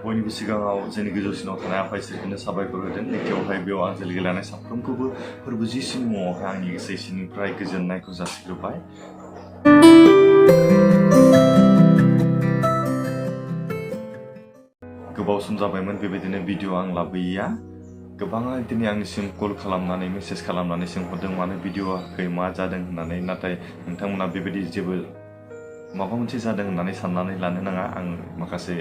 बयनिबो सिगाङाव जोंनि गोजौसिनाव थानाय आफा इसोरखौनो साबायखर होदों। नैथियावहाय बेयाव आनजालि लानाय साफ्रोमखौबो फोरबो जिसुनि मुङावहाय आंनि गोसो सिंनिफ्राय गोजोननायखौ जासिग्रोबाय। गोबाव सम जाबायमोन बेबायदिनो भिडिअ आं लाबोयैया। गोबाङा दिनै आंनिसिम कल खालामनानै मेसेज खालामनानै सोंहरदों मानो भिडिअ होआखै, मा जादों होननानै। नाथाय नोंथांमोना बेबायदि जेबो माबा मोनसे जादों होननानै साननानै लानो नाङा। आं माखासे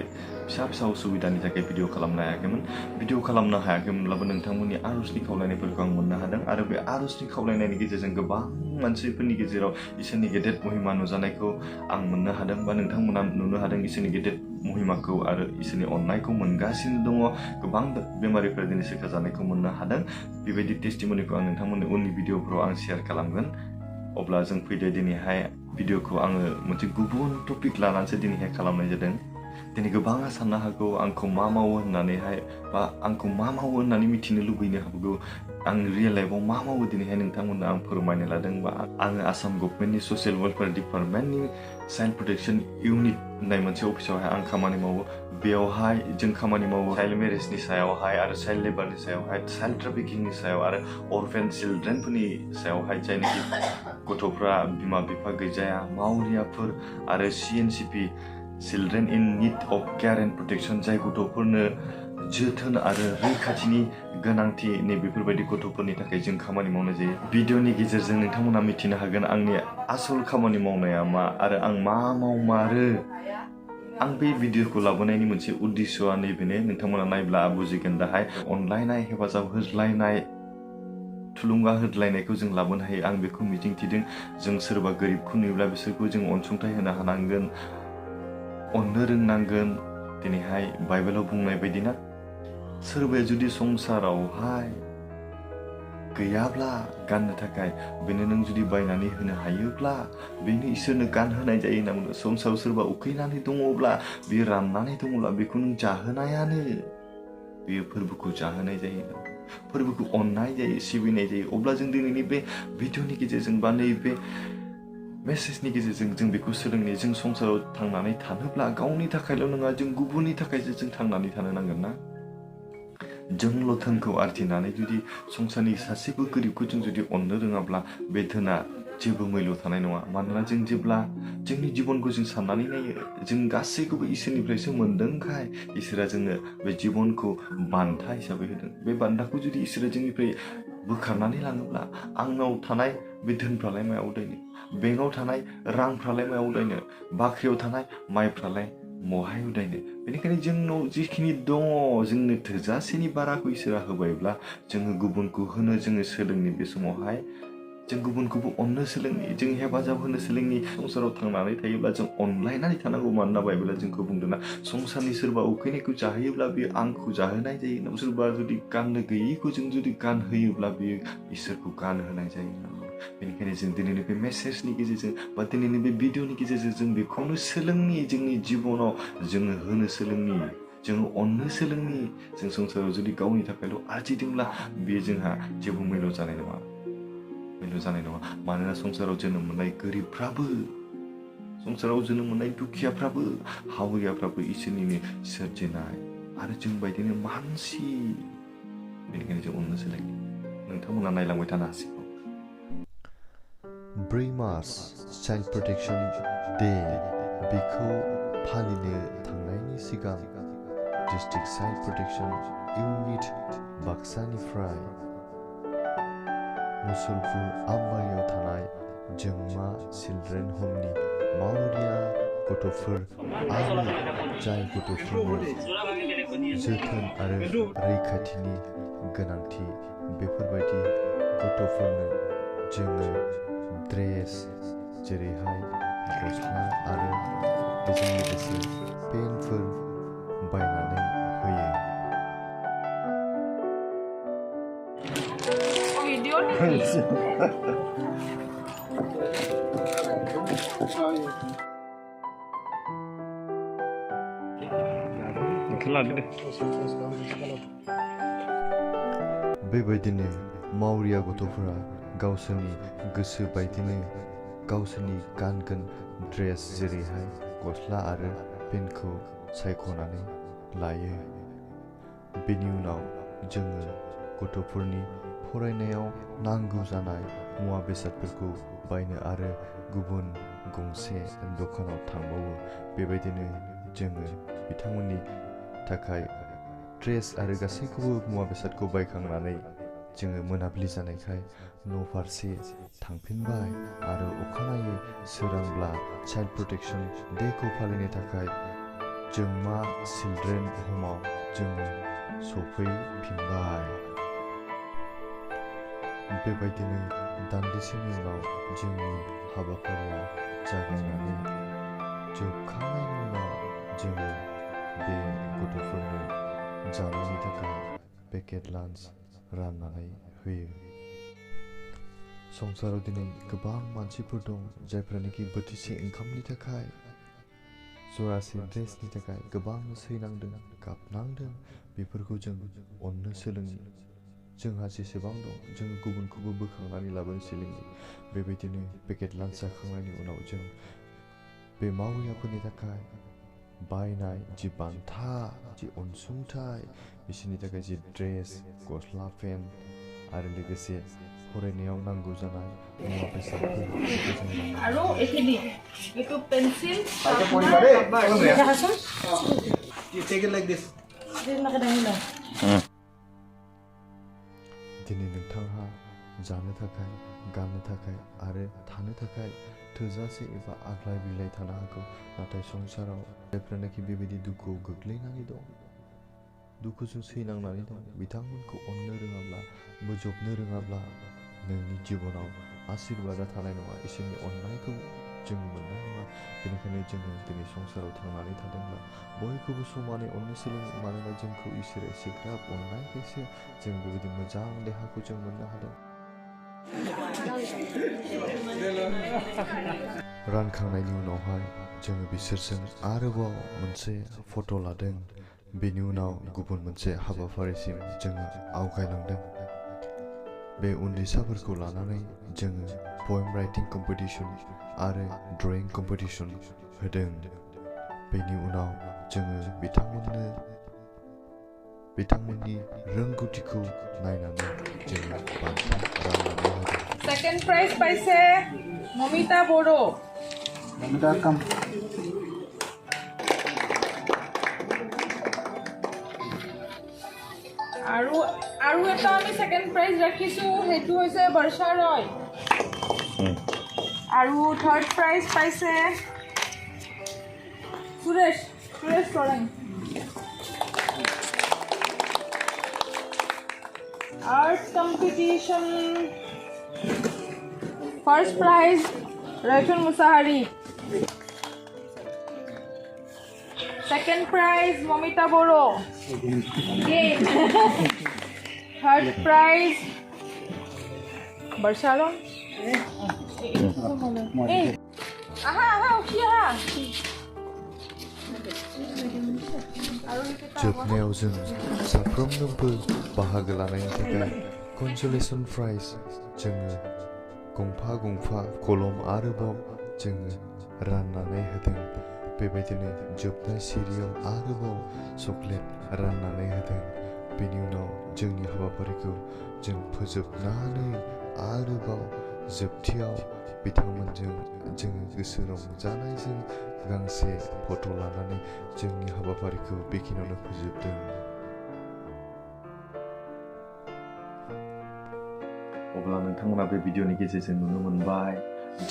फिसा फिसा उसुबिदानि थाखाय भिडिअ खालामनो हायाखैमोन। भिडिअ खालामनो हायाखैमोनब्लाबो नोंथांमोननि आर'जनि खावलायनायफोरखौ आं मोननो हादों आरो बे आर'जनि खावलायनायनि गेजेरजों गोबां मानसिफोरनि गेजेराव इसोरनि गेदेर महिमा नुजानायखौ आं मोननो हादों बा नोंथांमोना नुनो हादों इसोरनि गेदेर महिमाखौ आरो इसोरनि अननायखौ मोनगासिनो दङ। गोबां बेमारिफोरा दिनै सोखा जानायखौ मोननो हादों। बेबायदि टेस्टिमनिखौ आं नोंथांमोननि उननि भिडिअफोराव आं शेयार खालामगोन। अब्ला जों फैदो दिनैहाय भिडिअखौ आङो मोनसे गुबुन टपिक लानानैसो दिनैहाय खालामनाय जादों। दिनै गोबाङा साननो हागौ आंखौ मा मावो होननानैहाय बा आंखौ मा मावो होननानै मिथिनो लुबैनो हागौ। आं रियेल लाइफआव मा मावो दिनैहाय नोंथांमोननो आं फोरमायनो लादों। बा आङो आसाम गभर्नमेन्टनि ससियेल वेलफेयार डिपार्टमेन्टनि चाइल्ड प्रटेक्शन इउनिट होननाय मोनसे अफिसावहाय आं खामानि मावो। बेयावहाय जों खामानि मावो चाइल्ड मेरेजनि सायावहाय आरो चाइल्ड लेबारनि सायावहाय, चाइल्ड ट्राफिकिंनि सायाव आरो अरफेन चिल्ड्रेनफोरनि सायावहाय जायनाखि गथ'फ्रा बिमा बिफा गैजाया, मावरियाफोर आरो CNCP children in need of care and protection, जाय गथ'फोरनो जोथोन आरो रैखाथिनि गोनांथि, नै बेफोरबायदि गथ'फोरनि थाखाय जों खामानि मावनाय जायो। भिडिअनि गेजेरजों नोंथांमोना मिथिनो हागोन आंनि आसल खामानि मावनाया मा आरो आं मा मावमारो। आं बे भिडिअखौ लाबोनायनि मोनसे उद्देश्यआ नैबेनो, नोंथांमोना नायब्ला बुजिगोन दाहाय अनलायनाय, हेफाजाब होलायनाय, थुलुंगा होलायनायखौ जों लाबोनो हायो। आं बेखौ मिजिंथिदों। जों सोरबा गोरिबखौ नुयोब्ला बिसोरखौ जों अनसुंथाइ होनो हानांगोन, अननो रोंनांगोन। दिनैहाय बाइबेलाव बुंनाय बायदिना, सोरबाया जुदि संसारावहाय गैयाब्ला गाननो थाखाय, बेनो नों जुदि बायनानै होनो हायोब्ला बेनो इसोरनो गानहोनाय जायो होनना बुङो। संसाराव सोरबा उखैनानै दङब्ला, बियो राननानै दङब्ला बेखौ नों जाहोनायानो, बेयो फोरबोखौ जाहोनाय जायो, फोरबोखौ अननाय जायो, सिबिनाय जायो। अब्ला जों दिनैनि बे भिडिअनि गेजेरजों बा नैबे मेसेजनि गेजेरजों जों बेखौ सोलोंनो, जों संसाराव थांनानै थानोब्ला गावनि थाखायल' नङा, जों गुबुननि थाखायसो जों थांनानै थानो नांगोन ना। जोंल' धोनखौ आरजिनानै जुदि संसारनि सासेबो गोरिबखौ जों जुदि अननो रोङाब्ला बे धोना जेबो मैल्य थानाय नङा। मानोना जों जेब्ला जोंनि जिबनखौ जों साननानै नायो, जों गासैखौबो इसोरनिफ्रायसो मोनदोंखाय इसोरा जोंनो बे जिबनखौ बान्था हिसाबै होदों। बे बान्थाखौ जुदि इसोरा जोंनिफ्राय बोखारनानै लाङोब्ला, आंनाव थानाय बे धोनफ्रालाय मायाव उदायनो, बेंकआव थानाय रांफ्रालाय मायाव उदायनो, बाख्रियाव थानाय माइफ्रालाय महाय उदायनो। बेनिखायनो जोंनाव जिखिनि दङ, जोंनो थोजासेनि बाराखौ इसोरा होबायब्ला जोङो गुबुनखौ होनो जोङो सोलोंनि। बे समावहाय जों गुबुनखौबो अननो सोलोंनि, जों हेफाजाब होनो सोलोंनि। संसाराव थांनानै थायोब्ला जों अनलायनानै थानांगौ। मानोना बाइबेला जोंखौ बुंदोंना, संसारनि सोरबा उखैनायखौ जाहोयोब्ला बेयो आंखौ जाहोनाय जायो। सोरबा जुदि गाननो गैयैखौ जों जुदि गानहोयोब्ला बेयो इसोरखौ गानहोनाय जायो। बेनिखायनो जों दिनैनि बे मेसेजनि गेजेरजों बा दिनैनि बे भिडिअनि गेजेरजों जों बेखौनो सोलोंनि, जोंनि जिबनाव जोङो होनो सोलोंनि, जोङो अननो सोलोंनि। जों संसाराव जुदि गावनि थाखायल' आरजिदोंब्ला बेयो जोंहा जेबो मैल्य जानाय नङा, मैल्य जानाय नङा। मानोना संसाराव जोनोम मोननाय गोरिबफ्राबो, संसाराव जोनोम मोननाय दुखियाफ्राबो, हावरियाफ्राबो इसोरनिनो सोरजिनाय आरो जों बायदिनो मानसि। बेनिखायनो जों अननो सोलोंनि। नोंथांमोना नायलांबाय थानो हासिगौ। 4 मार्च चाइल्ड प्रटेक्शन डे, बेखौ फालिनो थांनायनि सिगां डिस्ट्रिक्ट चाइल्ड प्रटेक्शन इउनिट बाक्सानिफ्राय मुसलपुर आमबारियाव थानाय जोंमा चिल्ड्रेन ह'मनि मावरिया गथ'फोर आरो जाय गथ'फोरनो जोथोन आरो रैखाथिनि गोनांथि, बेफोरबायदि गथ'फोरनो जोङो ड्रेस, जेरैहाय गस्ला आरो बेजों लोगोसे पेनफोर बायनानै होयो। बेबायदिनो मावरिया गथ'फोरा गावसोरनि गोसो बायदिनो गावसोरनि गानगोन ड्रेस, जेरैहाय गस्ला आरो पेनखौ सायख'नानै लायो। बेनि उनाव जोङो गथ'फोरनि फरायनायाव नांगौ जानाय मुवा बेसादफोरखौ बायनो आरो गुबुन गंसे दखानाव थांबावो। बेबायदिनो जोङो बिथांमोननि थाखाय ड्रेस आरो गासैखौबो मुवा बेसादखौ बायखांनानै जोङो मोनाबिलि जानायखाय न'फारसे थांफिनबाय आरो अखानायै सोरांब्ला चाइल्ड प्रटेक्शन डेखौ फालिनो थाखाय जोंमा चिल्ड्रेन हमाव जोङो सफैफिनबाय। बेबायदिनो दान्दिसेनि उनाव जोंनि हाबाफारिया जागायनानै जोबखांनायनि उनाव जोङो बे गथ'फोरनो जानायनि थाखाय पेकेट लान्च राननानै होयो। संसाराव दिनै गोबां मानसिफोर दं जायफ्रानोखि बोथिसे ओंखामनि थाखाय जरासे ड्रेसनि थाखाय गोबां सैनांदों, गाबनांदों। बेफोरखौ जों अननो सोलोङो। जोंहा जेसेबां दं जों गुबुनखौबो बोखांनानै लाबोनो सोलोङो। बेबायदिनो पेकेट लान्च जाखांनायनि उनाव जों बे मावरियाफोरनि थाखाय बायनाय जि बान्था, जि अनसुंथाइ, बिसोरनि थाखाय जि ड्रेस, गस्ला, पेन आरो लोगोसे फरायनायाव नांगौ जानाय मुवा बेसादफोर আৰু এইখিনি এইটো পেন্সিল दिनै नोंथांहा जानो थाखाय, गाननो थाखाय आरो थानो थाखाय थोजासे एबा आग्लाय बिग्लाय थानो हागौ। नाथाय संसाराव जायफ्रानोखि बेबायदि दुखुआव गोग्लैनानै दं, दुखुजों सैनांनानै दं, बिथांमोनखौ अननो रोङाब्ला, बोजबनो रोङाब्ला नोंनि जिबनाव आशीर्बादा थानाय नङा, इसोरनि अननायखौ जों मोननाय नङा। बेनिखायनो जोङो दिनै संसाराव थांनानै थादोंब्ला बयखौबो समानै अननो सोलोङो। मानोना जोंखौ इसोरा एसेग्राब अननायखायसो जों बेबायदि मोजां देहाखौ जों मोननो हादों। रानखांनायनि उनावहाय जोङो बिसोरजों आरोबाव मोनसे फट' लादों। बेनि उनाव गुबुन मोनसे हाबाफारिसिम जोङो आवगायलांदों। बे उन्दैसाफोरखौ लानानै जोङो पएम राइटिं कम्पिटिशन आरो ड्रयिं कम्पिटिशन होदों। बेनि उनाव जोङो बिथांमोननि रोंगौथिखौ नायनानै जोङो बान्था राननानै होदों। সেকেন্ড প্রাইজ পাইছে মমিতা বড়ো। আৰু এটা আমি সেকেন্ড প্রাইজ ৰাখিছো, সেইটো হৈছে বৰ্ষা ৰয়। আৰু থাৰ্ড প্ৰাইজ পাইছে Suresh Tarang. Art competition first prize Rayful Mushahary, second prize Mamita Boro, third prize বর্ষা রয়। जोबनायाव जों साफ्रोमनोबो बाहागो लानायनि थाखाय कनसलेशन प्राइज जोङो गंफा गंफा कलम आरोबाव जोङो राननानै होदों। बेबायदिनो जोबनाय सिरियाव आरोबाव चकलेट राननानै होदों। बेनि उनाव जोंनि हाबाफारिखौ जों फोजोबनानै आरोबाव जोबथियाव बिथांमोनजों जोङो गोसो रंजानायजों गांसे फट' लानानै जोंनि हाबाफारिखौ बेखिनियावनो फोजोबदों। अब्ला नोंथांमोना बे भिडिअनि गेजेरजों नुनो मोनबाय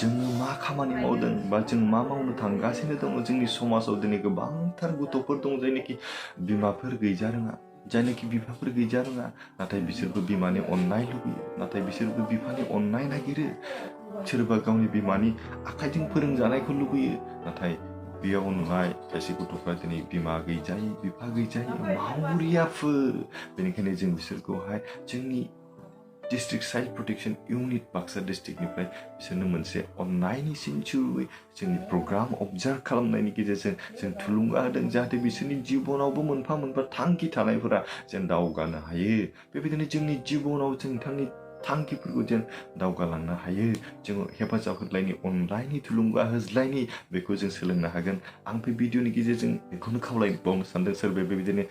जोङो मा खामानि मावदों बा जों मा मावनो थांगासिनो दङ। जोंनि समाजाव दिनै गोबांथार गथ'फोर दं जायनोखि बिमाफोर गैजा रोङा, जायनोखि बिफाफोर गैजा रोङा, नाथाय बिसोरबो बिमानि अननाय लुबैयो, नाथाय बिसोरबो बिफानि अननाय नागिरो। सोरबा गावनि बिमानि आखाइजों फोरोंजानायखौ लुबैयो, नाथाय बेयाव नुनाय खायसे गथ'फ्रा दिनै बिमा गैजायै, बिफा गैजायै मावरियाफोर। बेनिखायनो जों बिसोरखौहाय जोंनि district child protection unit Baksa डिस्ट्रिक्टनिफ्राय बिसोरनो मोनसे अननायनि सिनस्रियै जोंनि प्रग्राम अबजार्भ खालामनायनि गेजेरजों जों थुलुंगा होदों, जाहाथे बिसोरनि जिबनावबो मोनफा मोनफा थांखि थानायफोरा जेन दावगानो हायो। बेबायदिनो जोंनि जिबनाव जों नोंथांनि थांखिफोरखौ जेन दावगालांनो हायो जोङो हेफाजाब होलायनि अनलायनि थुलुंगा होज्लायनि बेखौ जों सोलोंनो हागोन आं बे भिडिअनि गेजेरजों बेखौनो खावलायबावनो सानदों सोरबाया बेबायदिनो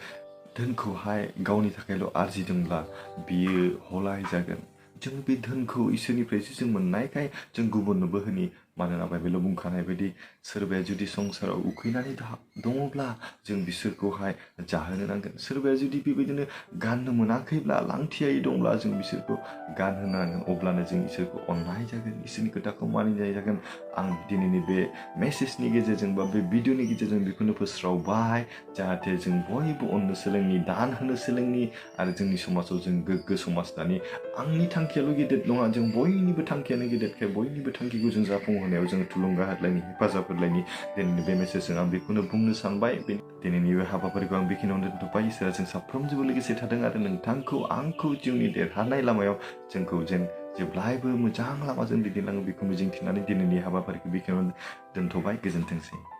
धोनखौहाय गावनि थाखायल' आरजिदोंब्ला बियो हलाय जागोन जों बे धोनखौ इसोरनिफ्रायसो जों मोननायखाय जों गुबुननोबो होनि मानोना बाइबेलाव बुंखानाय बायदि सोरबाया जुदि संसाराव उखैनानै दङब्ला जों बिसोरखौहाय जाहोनो नांगोन सोरबाया जुदि बेबायदिनो गाननो मोनाखैब्ला लांथियायै दंब्ला जों बिसोरखौ गानहोनो नांगोन अब्लानो जों इसोरखौ अननाय जागोन इसोरनि खोथाखौ मानिनाय जागोन आं दिनैनि बे मेसेजनि गेजेरजों बा बे भिडिअनि गेजेरजों बेखौनो फोस्रावबाय जाहाथे जों बयबो अननो सोलोंनि दान होनो सोलोंनि आरो जोंनि समाजाव जों गोग्गो समाज दानि आंनि थांखियाल' गेदेर नङा जों बयनिबो थांखियानो गेदेरखाय बयनिबो थांखिखौ जों जाफुंहोनायाव जों थुलुंगा होलायनि हेफाजाब होलायनि दिनैनि बे मेसेजजों आं बेखौनो बुंनो सानबाय दिनैनि बे हाबाफारिखौ आं बेखिनियावनो दोनथ'बाय इसोरा जों साफ्रोमजोंबो लोगोसे थादों आरो नोंथांखौ आंखौ जिउनि देरहानाय लामायाव जोंखौ जेन जेब्लायबो मोजां लामाजों दैदेनलाङो बेखौ मिजिंथिनानै दिनैनि हाबाफारिखौ बेखिनियावनो दोनथ'बाय गोजोनथोंसै